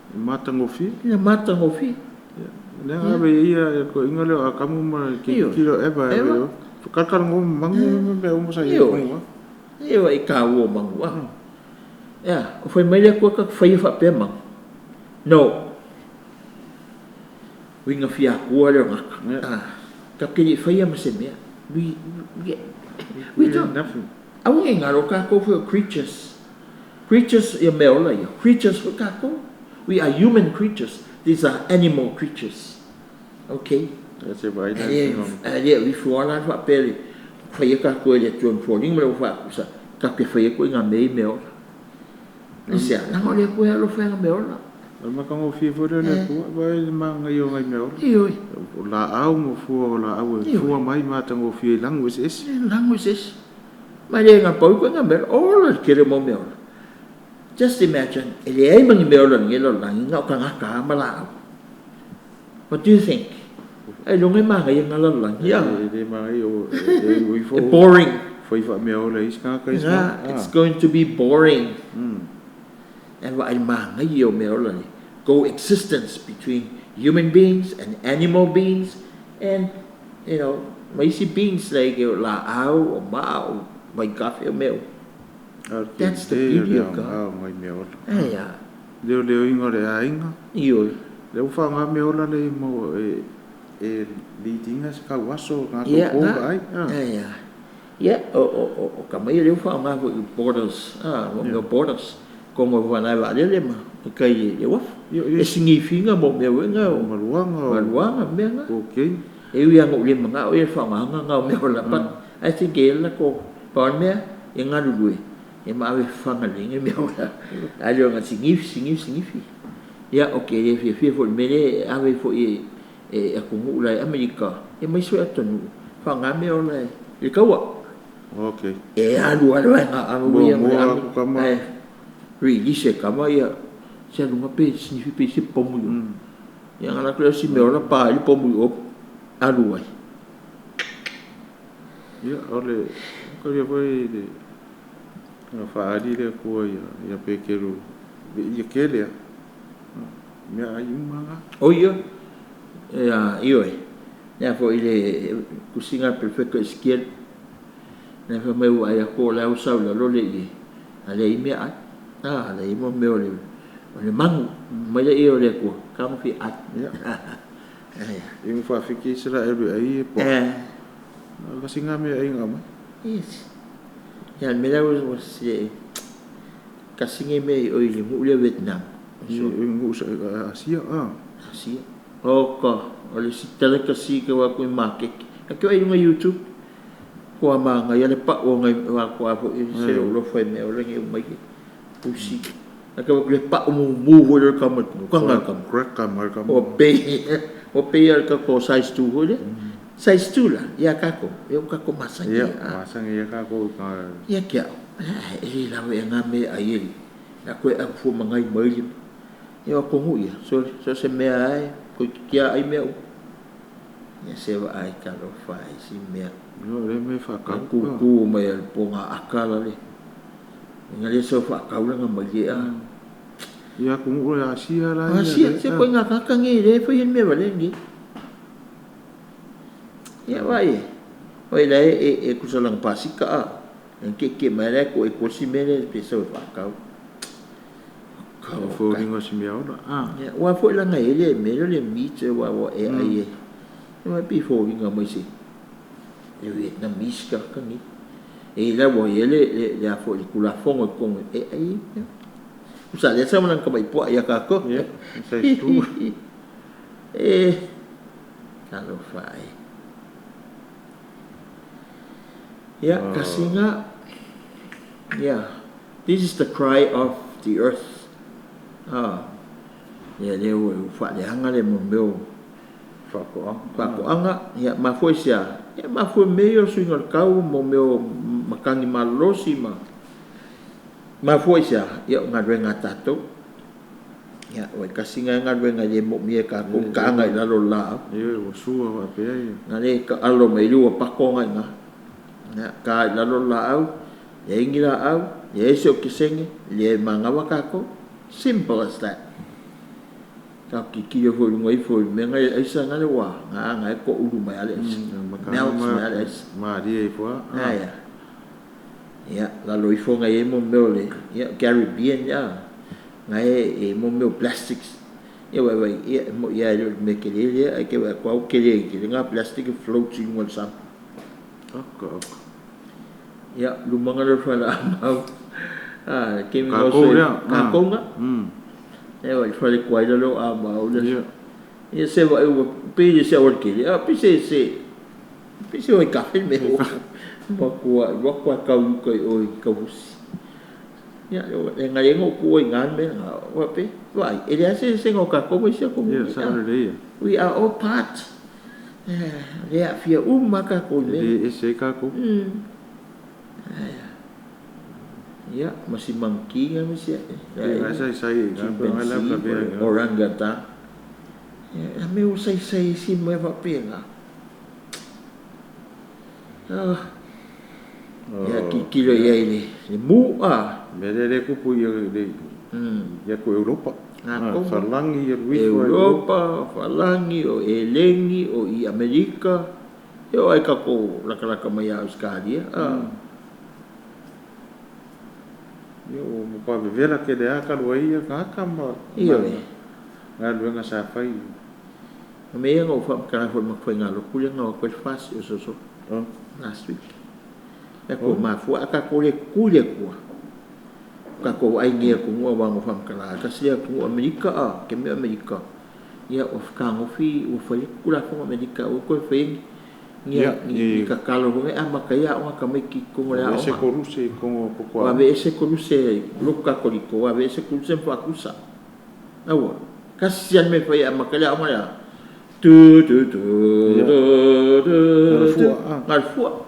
E matagofie. Ina matagofie. Lea ave ia ko inga leo a kamu ma ki kilo eva Eva. eva. Whakakara ngo mangu me uma sa ia Ioe. mangu. E wa i ka ua mangu a. Ea, o fai mai le Atua ka whai whapea mangu. No. Winga fia akua leo ngaka. Ah, ka kiri whaia ma se mea. We don't. Nothing. Aua ne i galo, o tatou foi o creatures. Creatures ia mea ola ia. Creatures foi tatou. We are human creatures. These are animal creatures. Ok. Ae le o ifo lava la faapea le faia tatou e le Atua ma foliga ma le ua faatusa tatou te faia ituaiga mea i mea ola. Aisea? Leaga o le Atua e alofa i ana mea ola. O le matagofie foi lea o le Atua, vaai i le manaia o nai mea ola. Ioe. O laau ma fua o laau e fua mai ma matagofie i lanu eseese. Lanu eseese. Ma e le gapau ituaiga mea ola. Ola le tele o mau mea ola. Just imagine, e leai ma ni mea ola i lenei lalolagi, na o tagata lava ma laau. What do you think? Ailoga e manaia lena lalolagi, a? E le manaia, e ifo. E boring. Fai faameaola e isi tagata isi mea. It's going to be boring. Ae vaai i le manaia o mea ola nei. Coexistence between human beings and animal beings and, you know, ma isi beings like o laau, o maa, o vaikafe, o mea uma. That's the beauty of God. Ae a? Leoleoina o le aiga. Ioe. Lea ua faaaoga mea ola nei mo e lead ina se tauaso o tagata ua po vaai. Ae a? Ia, o tama ia lea ua faaaoga foi i borders, mo mea o borders, tonu o vanae vaalele ma tai i le uafu. E sinifiga mo mea foi na o maluaga, maluaga mea na. Okay. E ui lava ina ou le manao i le faaaogaina na o mea ola, but I think e i ai le latou, pau lava le mea, e galulue, e maave fafaga lelei nai mea ola, ae le o na sinifi, sinifi, sinifi. Ia, ok, e le fiafia foi i le mea lea e ave foi e atunuu la e Amerika, e ma isi foi atunuu, faaaoga mea ola i le taua. Ok. E alu lava le vaega ave ia ma le army, ae release e tama ia se aluga pe sinifi pe i se pomu i o. Ia ona alu atu lea o si mea ola pa ai le pomu i o alu ai. Ia, o le manaia foi le na faaali le Atua ia Peteru i ia tele a mea ai uma na. O ia, ia, ioe, lea foi le tusiga a le Perofeta o Esekiele, lea fai mai ua vaai atu o la e ua sau i lalo le ie, a leai meaai, a leai mo mea o le O le manu mai le ie o le Atua, tagofi ai. Ia. I mo faafiki Isaraelu i ai e po. Kasi ngā mea ai ngā mai. Yes. Ia, le mea lea ua se kasi nei mea i oi le nuu lea Vietnam. I nuu Asia, a. Asia. Oka, o le isi delicacy ke wa ku i makeke. A ke ai lunga YouTube. Kua manaia le pau o ngai wa kua foi se lo lofa i mea o lengi o mai. Pusi. A ke le pau mumu foi le kama kanga kama. Crack kama kama. O pe o pe ia ka ko size 2 foi le. Size 2 la ia kako. Ia kako masangi. Ia masangi ia kako ka. Ia kia. E le lawe e ngā mea ai e. Na koe au fua mangai mai le. Ia o kongu ia. So so se mea ai ko kia ai mea u. Ia se wa ai ka lo fa ai si mea. Yo le me fa ka. Ku ku mai al ponga akala le. Ina le sau faataulaga mai le a. Ia ku o le Asia la ia. Asia, se koe ngā kaka nge le fai mea wale nge. Ia vai e. Oi la e e kusa lang pasika a. Ke ke mai la ko e kosi me le pe sau whaakau. Kau fo ringo si mea ora. Ah. Ia ua foi langa e le me le meat e wa wa e ai e. Ia mai pi fo ringa mai se. Le Vietnamese ka ka nge. E la ua i le le le a fo le kulafongo i kongo e ai. Usa le sa mana ka mai poa ia ka ko. Ia, size 2. E talofa e. Ia, kasinga. Yeah. This is the cry of the earth. Ah. Ia le ua faaleaga le mo mea o Faatoaga. Faatoaga, ia mafua i se a? Ia mafua i mea ia o le suiga o le tau, mo mea o matagi malolosi ma mafua i se a? Ia o galuega a tatou. Ia, ua i tasi na galuega e le moomia e tatou, taaga i lalo o le laau. Ia, ua sua faapea ia. Na le taalo mai le ua pato na i ina. Ia, ta i lalo o le laau, leai ni laau, leai se okesene, leai manava tatou. Simple as that. Tatou tilotilo foi i luga ifo i le mea na i le aisa na le ua na na e toulu mai lava le aisa. Melts mai lava le aisa. Malie ifo lava. Aia. Ia, lalo ifo na i ai mo mea o le, ia, Caribbean ia, na e, e mo mea o plastics. Ia vaivai, ia, e moi lava e le o le mea tele lea, ae te vaai atu lava ua tele tele na plastic e float i luga o le sami. Oka, oka. Ia, lumaga lea o le faleaamau. A, kemi Kākou lea. Kākou na. Ia, i fale kuai lalo o amau le. Ia se wa ua pe le se awal kele. A pe se se pe se oi kafe me o. Ma kua wa kua kau kai oi kau husi. Ia, e ngai ngo ku oi ngan me nga wa pe. Wa e le se se ngo ka ko mo se ko. Ia, sa le ia. We are all part. Le a fia uma ka ko me. E ese kākou. Ia, ma si monkey nga mi sia. E ngai sai sai nga pe ngai la Chimpanzee, pe o orangutan. Ia, me o sai sai si mo e faapea. Ah, ia kilo ia i le mu a. Me le le kupu ia le ia ko Europa. Ngā komo. Falangi ia luifo. Europa, Falangi, o Elengi, o i Amerika. E o ai ka ko lakalaka mai a Australia. Ah. Ia o mo pa vevela ke le aka lua ia ka aka ma. Ia e. Ngā luenga sa fai. Me ia ngau wha kara fo ma whai ngā loku le ngau koe fasi o so so last week. E ko mafua aka ko le kule kua. Ka ko ai ngia ko ngua wa ngau wha kara. Ka sia ko Amerika a ke me Amerika. Ia o whaka ngofi o whai kula fo Amerika o koe whai ngia ni ka kalo ho e ama ka ia o ka mai ki ko ngore a Ese koruse ko ko Wa ve ese koruse loka koliko wa ve ese koruse mfa kusa. Awa. Ka sian me whai ama ka lea o ngare Tu tu tu tu tu tu. Ngal fua.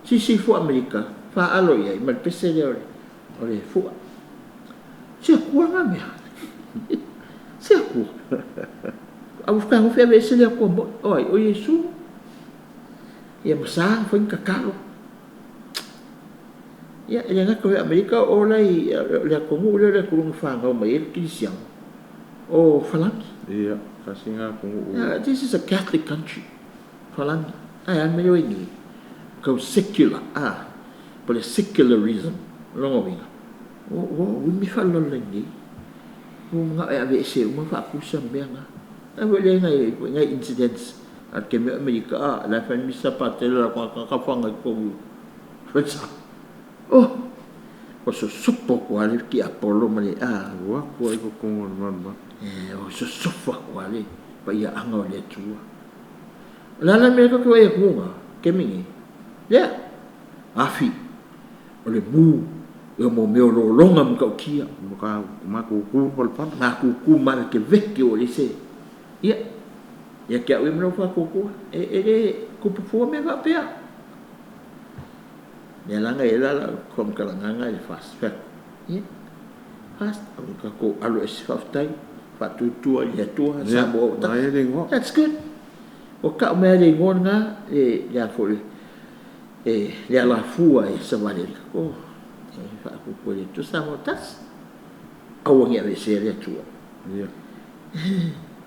Si si fua Amerika. Fa alo ia i mal pese lea o le fua. Se akua ngā mea. Se akua. A whaka ngofi ave ese lea kua mo. Oi, o Yesu. Ia masang whai kakalo. Ia, e le ngaka Amerika o lai le kongu le le kurunga whangau mai e kirisiang. O Falangi. Ia, kasinga kongu. This is a Catholic country. Falangi. Ai, an meo ingi. Kau secular. Ah, but a secularism. Longo winga. O, o, umi whalala ni. O mga e ave ese, uma whaakusa mea ngā. Ai, le ngai, ngai incidents. A ke mea Amerika, ah, la whai misa patela la kwa kakawhanga ko. Whetsa. Oh, o so sopo ko ale ki Apollo male a. Ua kua i ko kongo le. E, o so sofa ko ale pa ia anga o le tua. La la me ko ko e kunga, ke mingi. Ya. Afi. O le mu e mo meo lo longa mo ka kia. Mo ka ma ku ku pal pal. Ma ku ku ma ke veke o le se. Ia. Ia kia ui mo fa ku ku. E e le ku pu me va pea. Ia langa e la la kom ka langa le fast. Ia. Fast o ka ko alo e se faftai. Fa tu tua ia tua sa mo. That's good. O ka mea le ngoa ngā e le a fo e le ala fua e sa vale ko e fa ku ko le tu sa mo tas. Awa ngia ve se le tua. Ia.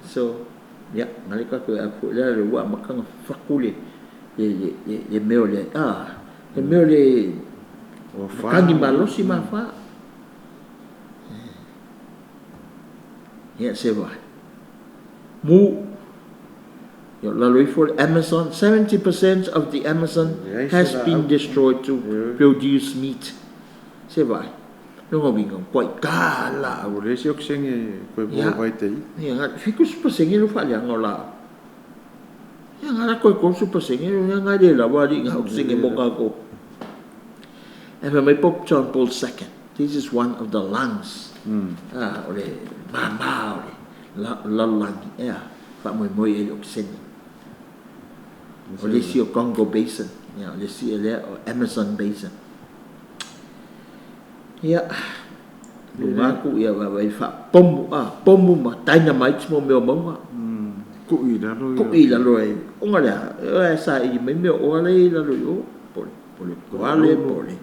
So ia ngale ka ko a fo le le wa makanga fakule le le le meo le ah le meo le o fa kangi malosi ma fa. Ia se vai. Mu lalo ifo Amazon, 70% of the Amazon has been destroyed to produce meat. Se vai. Longa winga koi kala. O le se oksenge koe bo vai te. Ia nga fiku supasenge lo fa le ngola. Ia nga koe ko supasenge lo nga le la wali nga oksenge mo ka ko. And when my Pope John Paul II, this is one of the lungs. Ah, o le mama o le la langi. Ia, fa moi moi e oksenge. O le si o Congo Basin, ia, o le si le o Amazon Basin. Ia, lungaku ia wa wai fa pomu a pomu ma dynamite mo meo maunga. Ku i lalo. Ku i lalo e. Onga lea, e sa i mai meo o ale i lalo i o. Pole, pole koale, pole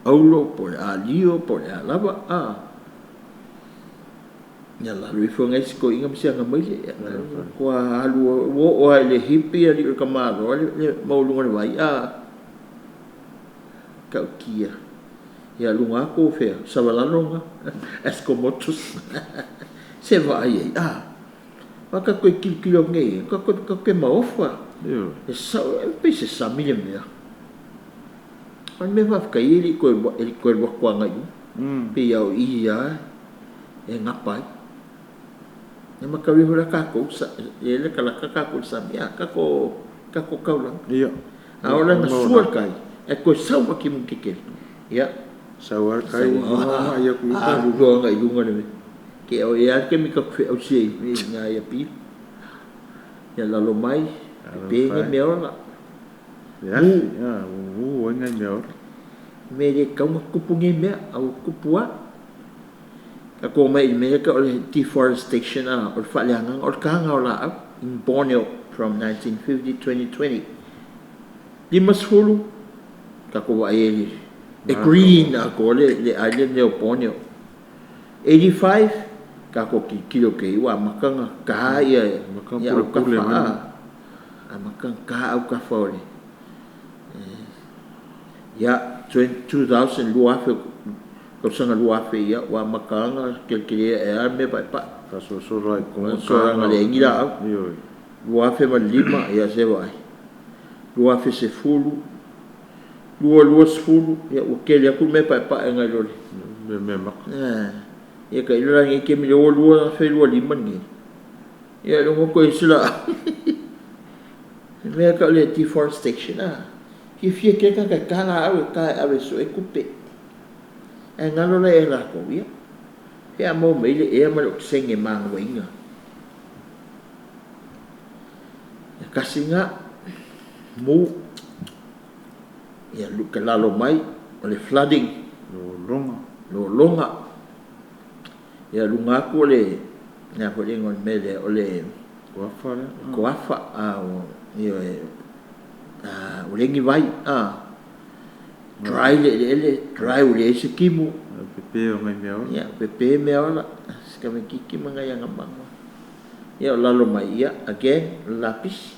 aulo, pole alio, pole alava a. Ia lalo i fo ngai siko inga msia nga maile. Kua alu o o ai le hipi ali o ka malo le maulunga le vai a. Ka kia. Ia lunga ko fea sawalalonga eskomotus. Se vai ai a. Waka koe kilokilo ngai ka koe ka koe maofa. Io. E sa e pe se sa mile mea. O le mea faafetai e le i toe e le i toe alu atu agai i luga. Pei lava o i lava e gapa ai. Ia mataulia foi la tatou e latalata tatou i le sami, a, tatou tatou taulaga. A oo la ina sua le tai, ae toe sau ma timuga tetele, ia, Sau lava le tai agai atu i uta. Alu loa agai i luga le mea. E i ai lava le taimi tatou feausi ai i ina i Apia. Ia lalo mai, pepe nai meaola. Le afi, ua ai nai meaola. Mea e le tatau ona tutupu nei mea, a ua tutupu lava. Tatou omai i le mea lea e tau o le deforestation a, o le faaleagaga, o le taga o laau in Borneo from 1950, 2020. 50, tatou vaai ai i le e green atoa le le island lea o Borneo. 85, tatou tilotilo atu i ai ua amata ona ta ia Amata ona pulepule autafa mai. A, amata ona ta autafa o le Ia, 2000, 2000, tausaga 2000, ia, ua amata lava ona keletele ae lava mea paepae. Faasolosolo lava i totonu o le Faasolosolo taga lava leai ni laau. Ioe. 2005, ia se vaai. 2010, 2020, ia ua tele atu mea paepae nai lo le. Mea mea maka. Ia tailo la i lenei taimi i le 2025 lenei, ia ailoga ua toe i ai se laau. Le mea e tau o le deforestation a, fiafia tele tagata e ta laau e ta e ave e sue tupe. Ae galo la ia i latou, ia, pe a maua mai ai le ea ma le okesene e manavaina. Ia tasi lena, mu, ia lalo mai o le flooding. Lologa. Lologa. Ia luga atu o le, le a foi le igoa o le mea lea, o le Koafa lea. Koafa, a, ioe, a, ua leai ni vai, a, dry le eleele, dry ua leai se timu. Pepe o nai meaola. Ia, pepe meaola, si tamaitiiti ma nai ana mama. Ia, o lalo mai, ia, again, o le lapisi.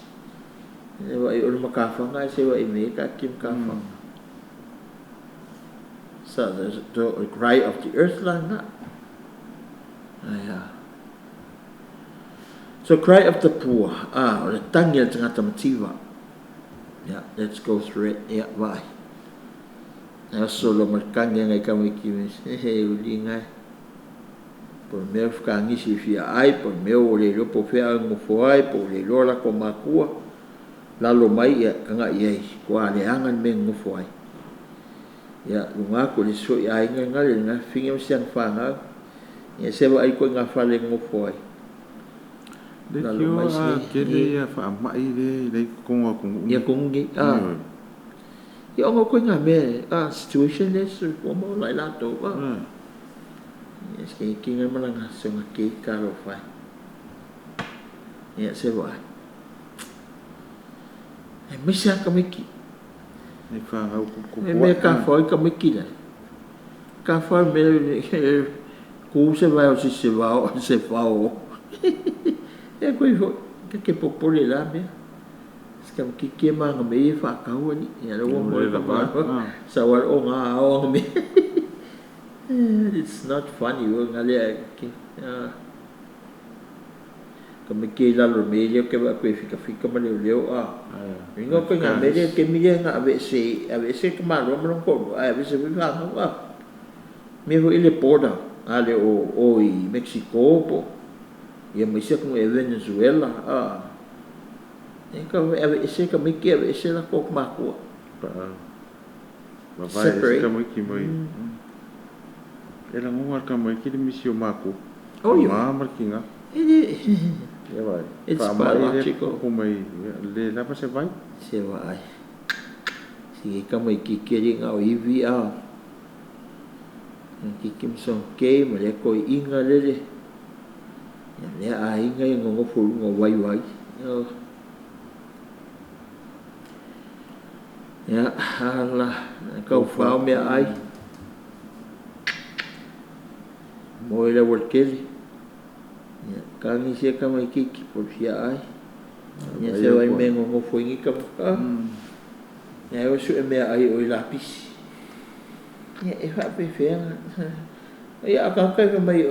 E vaai o le matafaga ae se vaai mai ai taatia matafaga. So, the cry of the earth la lena. Ae a. So, cry of the poor, a, o le tagi a le tagata mativa. Yeah, let's go through it. Yeah, vaai. E aso loa ma le tagi a ngai tamaiti me he he uliga e. Po o le mea o fakaagisi i fia ai, po o le mea ua le iloa po o fea a nofo ai, po ua le iloa latou matua. Lalo mai, ia, tagai i ai, ua leaga le mea e nonofo ai. Ia, luga atu o le isi foi aiga lena, le lena fafine ma si ana fanau. Ia, se vaai atu i ngā fale e nonofo ai. Lalo Leitioa mai a si tele ia faamai lea e leai i totonu o atunuu Ia nei. tonu nei, a. Ioe. Ia ona o ituaiga mea, a, situation lea e soifua ma ola ai latou, a. Ia, se tino ma lana soga kei talofa e. Ia, se vaai. Aemaise lava tamaiti. Nai fanau E mea tuputupua'i a. tafao ai tamaiti la. Tafao i mea e ku se vae o se se vao se vao. E koe foi, ta te popole i la mea. Se tamaitiiti e maga mea ia e faatau alii. Ia lea ua Ua le moe lava a. sau lava o ga ao aga mea. It's not funny nga lea ke. Tamaiti i lalo o le mea lea ou te vaai atu e fikafika ma leoleo a. Uiga o ituaiga mea lea taimi lea na aveese aveese le tamaloa ma lona toalua ae aveese foi fanau a. Mea foi le border a le o o i Mexico po o ia ma isi atunuu e Venezuela a. E tau aveese tamaiti aveese latou matua. Vavae ese Separate. tamaiti mai. E lagona e le tamaiti le misi o matua, Oh ioe. tama ma le tina. E le Ia vaai, It's faamai lea e biological. tutupu mai, le lava se vai. Se vaai. Sigi tamaitiiti e le na o ivi a. Tamaitiiti ma sona kei ma lea toeaina lele. Ia lea aiga e nonofo i luga o vaivai. Ia, ala, taufao meaai. Moe le aualatele. Ia, tagi sia tamaitiiti po o le fia ai. Ia Vaai se atu vai ai. mea e nonofo ai nei tama. Ia e o e sue meaai o i lapisi. Ia, e faapefea ona. Ia, a o tagata e fai mai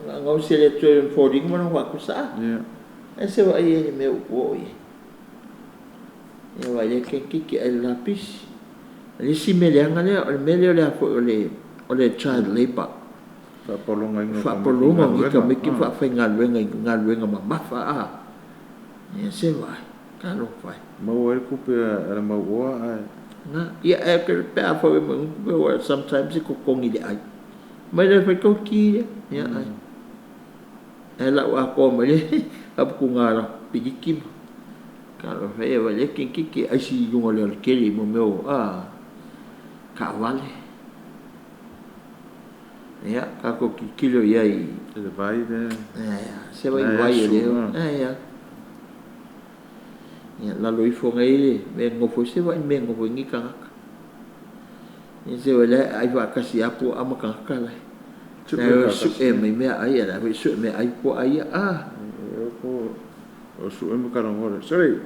na gaosi e le Atua i lona foliga ma lona faatusa a. Ae se vaai i ai i le mea ua oo i ai. Ia vaai lea tamaitiiti ai le lapisi. O le isi mea leaga lea, o le mea lea o le a foi o le, o le child labour. Faapologaina o Faapologa o ni tamaiti faafaigaluega i galuega mamafa a. Ia se vaai, talofa e. Maua ai le tupe a le mauoa ae. Na, ia ae pe a fai mai tupe aua sometimes e totogi i le ai. Mai le fai tau ki lea, ia ai. Ae lau atoa mai le faaputugā la piliki ma. Talofa e, vaai lea teineitiiti e aisi i luga o le alatele i mo mea o a taavale. Ia, tatou tilotilo i ai i le vai lea. Se vai vai o lea. Ia. Ia, lalo ifo nei le mea nofo se vai mea nofo ni tagata. Ia se vai le ai faatasi a puaa ma tagata la. La su'e mai mea ai, la foi su'e mea ai puaa ia. Ah. O su'e ma kalagole. Sorry.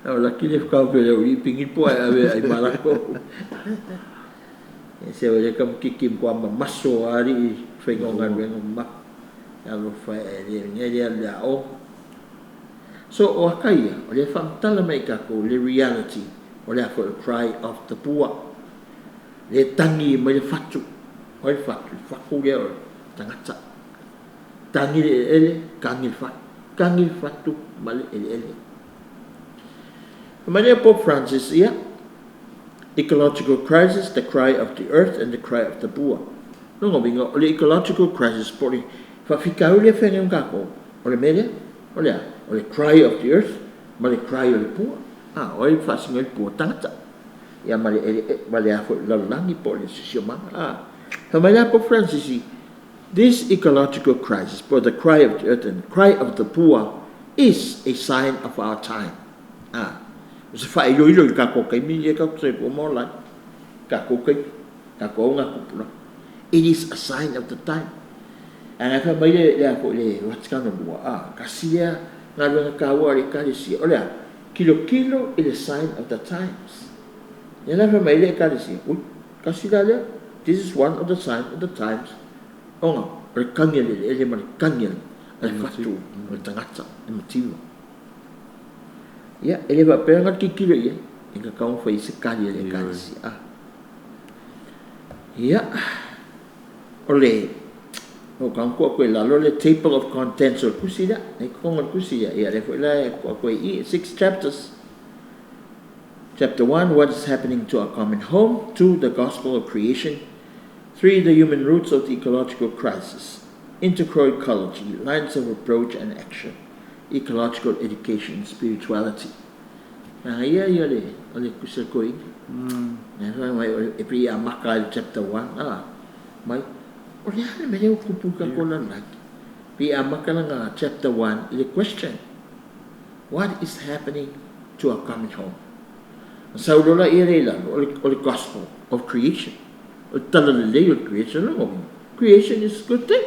O laki le whakau pe leo i pingi po ai ave ai malako. Se o le kam kiki ko ama maso ari i whainga o galuega ma. Alofa e le nge le le o. So o aka ia, o le whamtala mai kako le reality o le afo cry of the poor. Le tangi mai le fatu. O le fatu, faku le o tangata. Tangi le ele, kangi le fatu. Kangi le fatu ma le ele ele. Mai Pope Francis ia, ecological crisis, the cry of the earth and the cry of the poor. Longa uiga, o le ecological crisis po o le faafitauli e feagai ma tatou, o le mea lea, o le a? O le cry of the earth ma le cry o le poor. A, o ai e faasino ai le poor? Tagata. Ia ma le ma le a foi lalolagi po o le siosiomaga. A, fai mai la Pope Francis, this ecological crisis, po the cry of the earth and the cry of the poor is a sign of our time. A, o se faailoilo i le tatou taimi ia tatou soifua ma ola ai. Tatou taimi, tatou augatupulaga. It is a sign of the time. Ae fai mai le a foi le Vatikano lua, a, tasi lea galuega taua a le Ekalesia, o le a? Tilotilo i le sign of the times. Ia la fai mai le Ekalesia, ui, tasi la lea, this is one of the sign of the times, ona o le tagi a le eleele ma le tagi a le fatu o le tagata e mativa. Ia, e le faapea na tilotilo i ai, e tatau ona fai ai se tali a le Ekalesia. A. Ia, o le, o ka kua koe lalo le table of contents o le tusi lea, e totonu o le tusi lea, ia lea foi la e kua koe i, 6 chapters. Chapter 1, what is happening to our common home? 2, the gospel of creation. 3, the human roots of the ecological crisis. Integral ecology, lines of approach and action. Ecological education and spirituality. A ia ia le, o le kusa koe. Ia mai e pri a maka i chapter 1. Ah, mai, o le ana me leo kupu ka kola laki. Pri a maka nga chapter 1 i le question. What is happening to our common home? Saulola ia le lalo, o le gospel of creation. O le tala lelei o le creation. Longa uiga, creation is a good thing.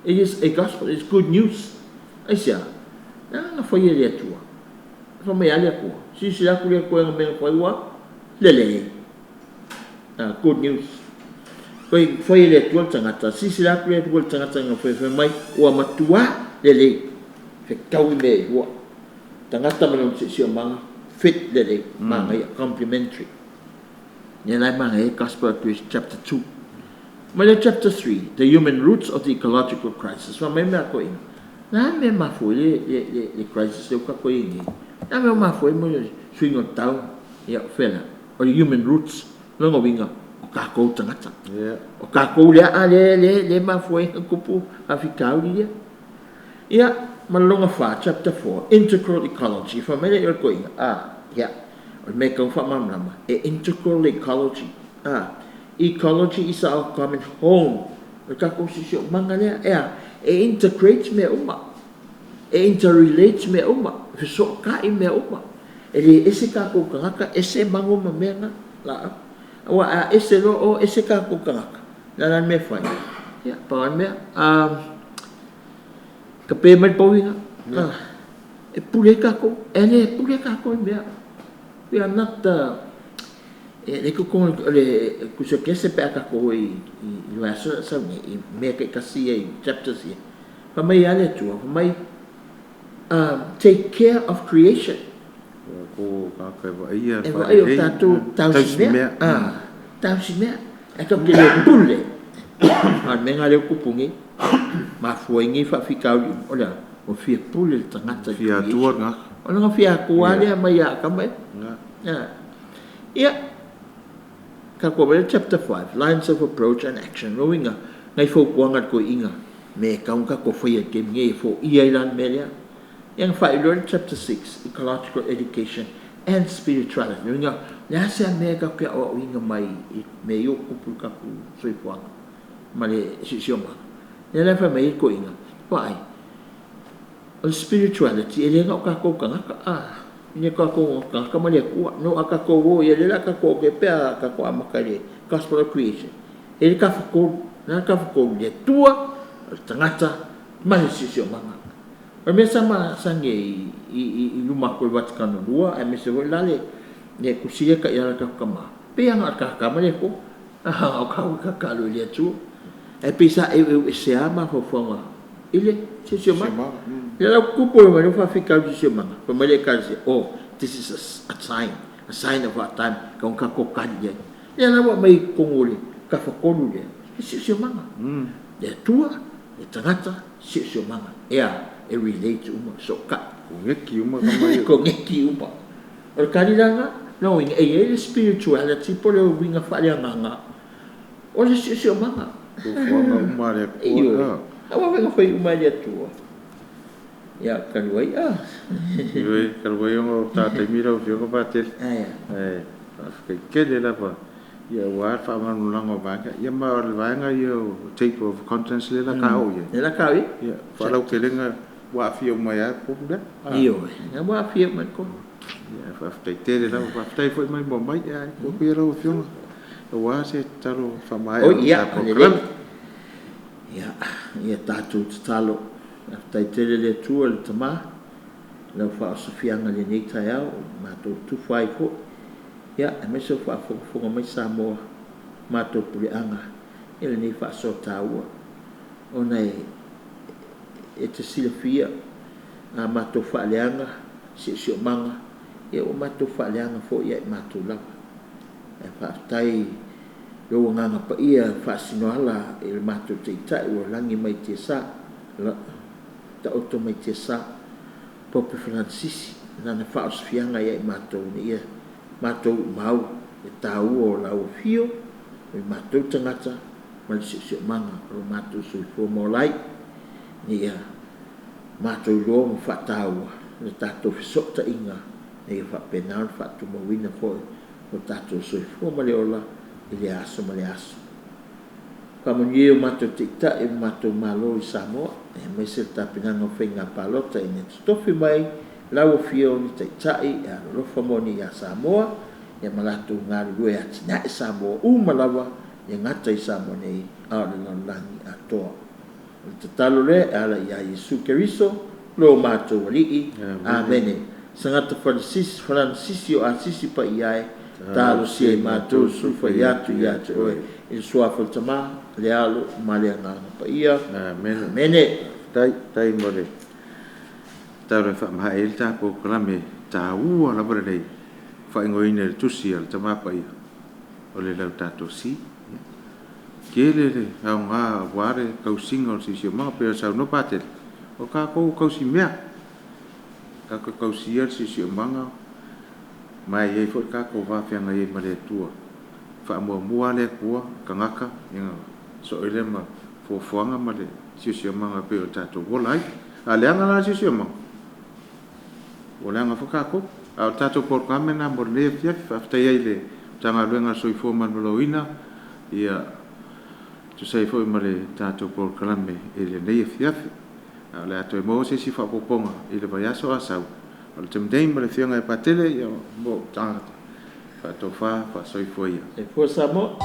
It is a gospel, it's good news. Aisea? Leaga na faia e le Atua. Fai mai a le Atua, silasila atu le Atua i ana mea na fai ua lelei. Good news. Fai fai e le Atua le tagata, silasila atu le Atua i le tagata na fai, fai mai ua matua lelei. Fetaui mea e lua. Tagata ma lona siosiomaga, fit lelei, manaia, complementary. Ia la e manaia ai Gospel of Grace chapter 2. Mai le chapter 3, the human roots of the ecological crisis. Fai mai mea koe ina. Na mea mafua le le le le crisis lea ua tatou i ai nei. Na mea mafua ai mo le suiga o le tau, ia o fea la? O le human roots, lona uiga o tatou tagata. O tatou lea a le le le mafua ai na tupu faafitauli lea. Ia, ma le lona fa, chapter 4, integral ecology. Fai mai lea i le koe ina, a, ia, o le mea e tau faamalamalama, e integral ecology. A, ecology is our common home. O le tatou siosiomaga lea, e a? E integrate mea uma. E interrelate mea uma. E fesootai mea uma. E le ese tatou tagata, ese mago ma mea na, laau. Aua a ese loa o ese tatou tagata, o le a la le mea e fai? Ia, pau lava le mea, kape mai le pauiga, e pule ai tatou. E le pule tatou i mea. We are not, e le totonu o le tusi o Kese pe a tatou o i le vaiaso lea sau nei, i mea taitasi ia i chapters ia. Fai mai ia le Atua, fai mai, take care of creation. Ko ka vaia E vaai o tatou tausimea, tausimea. Ae tatou te le pule. A o le mea lena o lea ua tupu nei, mafua ai nei faafitauli uma, o le a? Ua fia pule le tagata i le Fia atua le tagata. O lona fia atua lava lea mai ia Atama Eva. Ia, tatou vaai i le chapter 5, lines of approach and action. Lona uiga, nai fautuaga a le toeaina, mea e tatau ona tatou faia i le taimi nei e foia ai la le mea lea. Ia ona faailoa lea i le chapter 6, ecological education and spirituality. Lona uiga, o le a se mea tatou te aoaoina mai i mea ia ua tutupu i le tatou soifuaga ma le siosiomaga. Lea la e fai mai ai le toeaina, vaai, o le spirituality e le na o tatou tagata, e le tatou tagata ma le Atua. No, a tatou o i ai, lea o le a tatou o atu pe a tatou amata i le gospel of creation. E i ai le Tafatolu, o le a le Tafatolu? Le Atua, o le tagata ma le siosiomaga. O le mea sa masani ai i luma atu o le Vatikano II aemaise foi la le tusi lea taiala a tatou tama, pei lava na o le tagata ma le Atua. Na o tatou e tatalo i le Atua. Ae pei sa eueu ese lava mafaufauga i le siosiomaga. Lea la ua tutupu mai le faafitauli i le siosiomaga, fai mai le Ekalesia, oh, this is a sign, a sign of our time, e tatau ona tatou tali i ai. Lea la ua aumai i totonu o le Tafatolu lea, le siosiomaga. Le Atua, le tagata, siosiomaga. Ea, e relate uma, fesootai. Koneki uma tama ia. Koneki uma. O le tali la lena, lona uiga, e i ai le spirituality po o le uiga faaleagaga o le siosiomaga. Fuafuaga uma a le Atua. Ioe. Aua foi na fai uma e le Atua. Ia, talu ai. Ioe, talu ai ona o le ta taimi lau Afioga Patele. Ae faafetai tele lava ia aua le faamalamalamaga o vaega ia ma o le vaega ia o table of contents lea la ta oo i ai. Lea la ta oo i ai. Ia, faalautelega ua aafia uma ai lava totonu lea. Ioe, ua aafia uma i totonu. Ia, faafetai tele lava, faafetai foi mai mo mai. Ia, tuu atu ia lau Afioga aua se tatalo faamaea o le tatou polokalame. Ia, ia tatou tatalo. Faafetai tele le Atua le Tama i lau faaosofiaga i lenei taeao, ua matou tufa ai foi. Ia, aemaise o faafogafoga mai Samoa, matou puleaga i lenei faasoa taua, ona e te silafia a matou faaleaga, siosiomaga, ia ua matou faaleaga foi ia i matou lava. Ae faafetai i lou Agaga Paia faasinoala i le matou Taitai ua lagi mai tiasa, taoto mai tiasa, Pope Faranisisi, lana faaosofiaga ia i matou ina ia matou mau le taua o lau afio, o i matou tagata ma le siosiomaga o lo matou soifua ma ola ai, ina ia matou iloa ma faataua le tatou fesootaiga, ina ia faapena ona faatumauina foi lo tatou soifua ma le ola i lea aso ma lea aso. Faamanuia i o matou taitai o le matou Malo i Samoa, aemaise le tapenaga o faiga palota ina ia totofi mai lau afio ni taitai e alolofa moni ia Samoa, ia ma latou galulue e atinae Samoa uma lava, e gata i Samoa nei, a o le lalolagi atoa. O le tatalo lea e ala ia Iesu Keriso, lo matou Alii. Amene. Sagata Faranisisi o Asisi Paia e, talosia i matou sulufai atu ia te oe, i le suafa o le Tama, le Alo ma le Agaga Paia. Amene. Amene. Faafetai mo le tatalo e faamaea ai le tatou polokalame taua lava lenei faaigoaina i le tusi a le Tama Paia o le Laudato Si. Tele le aoga aua le tausiga o le siosiomaga pei ona saunoa Patele, o tatou tausimea, tatou tausia le siosiomaga ma e i ai foi le tatou va feagai ai ma le Atua. Faamuamua le Atua, tagata, ia sosoo ai lea ma fuafuaga ma le siosiomaga pei o tatou ola ai. A leaga la le siosiomaga, ua leaga foi tatou. A o le tatou polokalame lena mo lenei afiafi, faafetai ai i le Matagaluega o le Soifua Maloloina, ia tusa ai foi ma le tatou polokalame i lenei afiafi. A o le a toe maua se isi faaopoopoga i le vaiaso a sau, o le taimi nei ma le Afioga ia Patele, ia mo tagata faatofa faasoifua ia. Soifua Samoa.